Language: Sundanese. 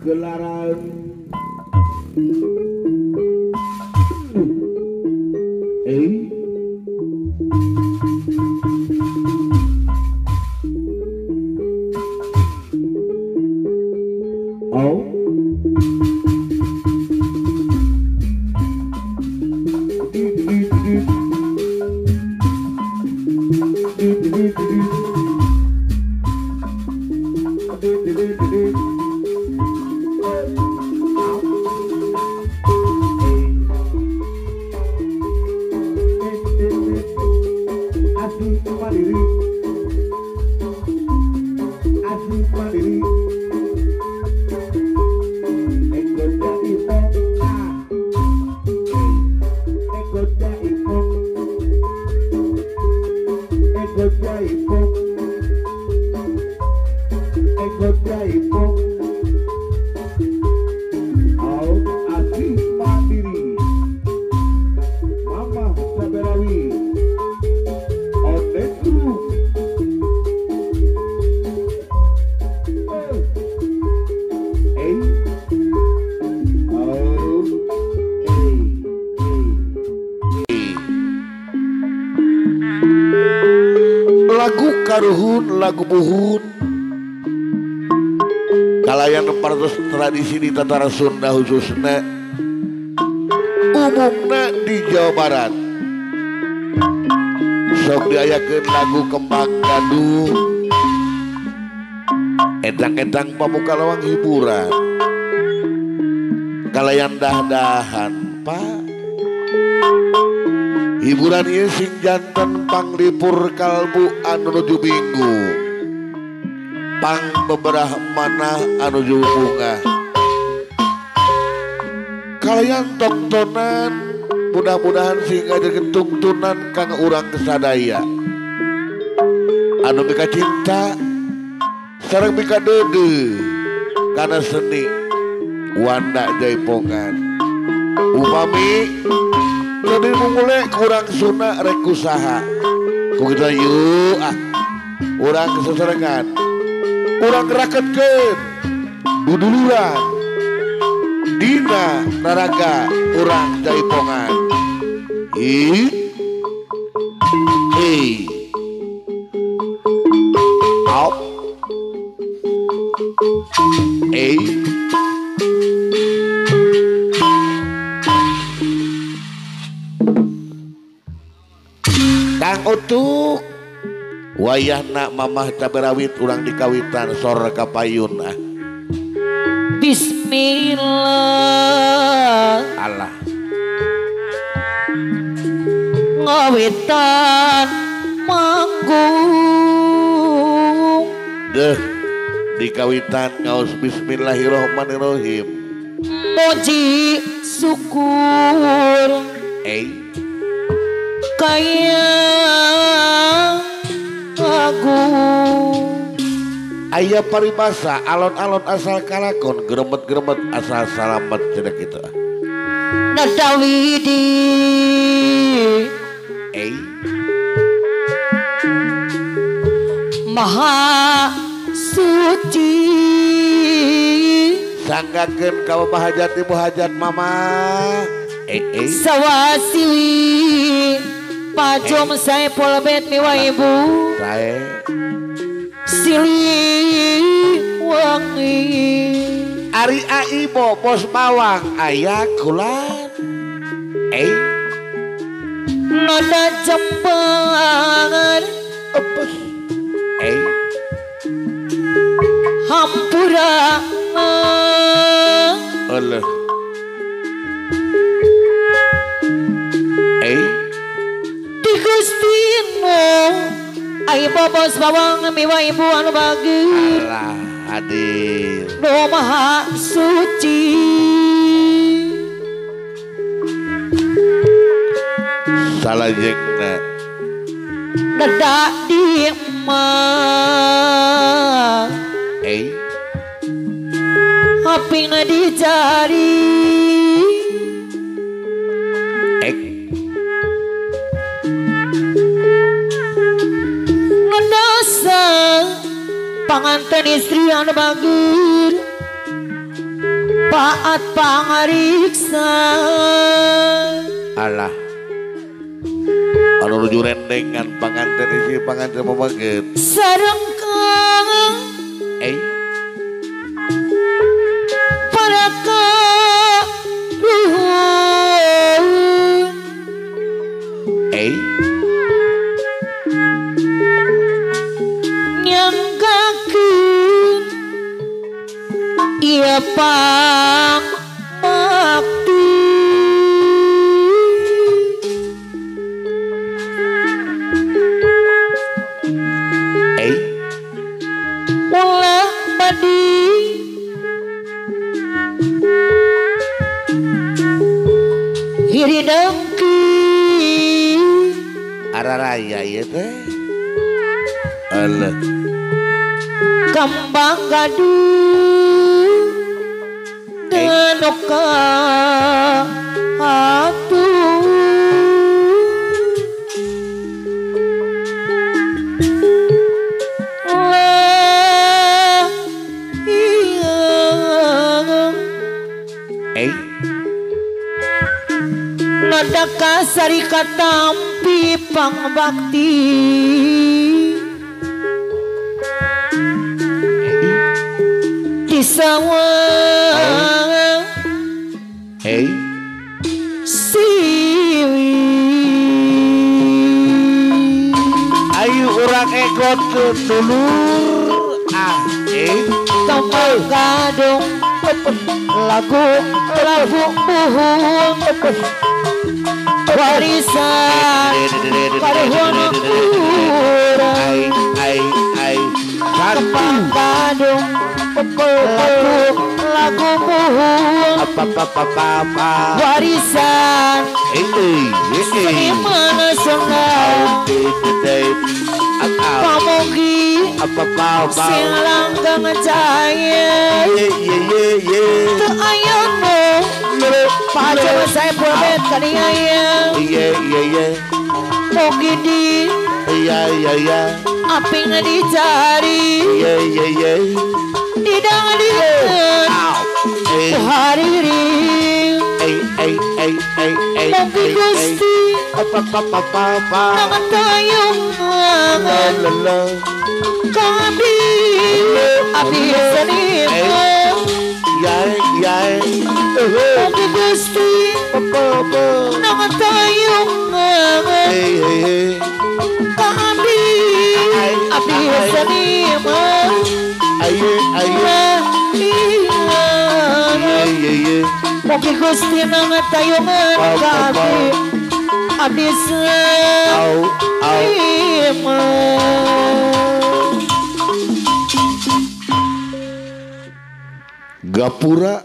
Gelaran Oh Lagu karuhun, lagu buhun kalayan parantos tradisi di Tatara Sunda khususnya umumna di Jawa Barat. Sok diayakeun lagu kembang gaduh, etang-etang pamuka lawang hiburan kalayan dah-dahan Pak. Hiburan ieu sing janten panglipur kalbu anu nuju minggu, pang beberah manah anu nuju bunga. Kalayan tongtonan mudah-mudahan sing ngajarkeun tungtunan kang urang sadaya anu mika cinta sareng mika deudeuh kana seni wanda jaipongan. Upami jadi mungule kurang suna rek usaha ku kitu yuk ah urang kesesarengan urang raketkeun duduluran dina naraga urang jaipongan. I E Au E Kang Utuk wayahna mamah caberawit urang dikawitan sor kapayun ah. Bismillah Allah ngawitan manggung deh dikawitan ngaos bismillahirrahmanirrahim muji syukur kaya agung. Aya paribasa alon-alon asal kalakon geremet-geremet asal salamet cenah kitu. Nadawidi Maha suci sanggakeun ka bapak hajat ibu hajat mama. Sawasiwi pajom saya polbet miwa ibu sae silih wangi ari aibo bos bawang aya kulan nona jembangan apes hampura Allah di Gustino aibo bos bawang miwa ibu anu bageur Allah hadir nu maha suci salajengna dadak di mah haping dicari ngedosa panganten istri anu bageur Manfaat pangariksa alah anu nuju rendengan panganten isi panganten pemaget sareng kang para karuhun nyanggakeun ieu pang bakti ulah badi hiri dengki araraya ieu teh alah kembang gaduh denoka atuh lah iya nada kasari katampi pangbakti di sawah siwi ayo urang ekot ke dulur ah Kembang gadung lagu lagu buhun warisan karuhun urang Kembang gadung lagu lagu buhun warisan seniman nasional pamugi sing langgeng jaya teu aya nu pacar saya pobet kaniaya mugi di aping dicari didang dieun hariring mugi Gusti nang tayungan kami abdi seniman mugi Gusti nang tayungan kami abdi seniman mugi Gusti nang tayungan kami abdi seniman. Gapura.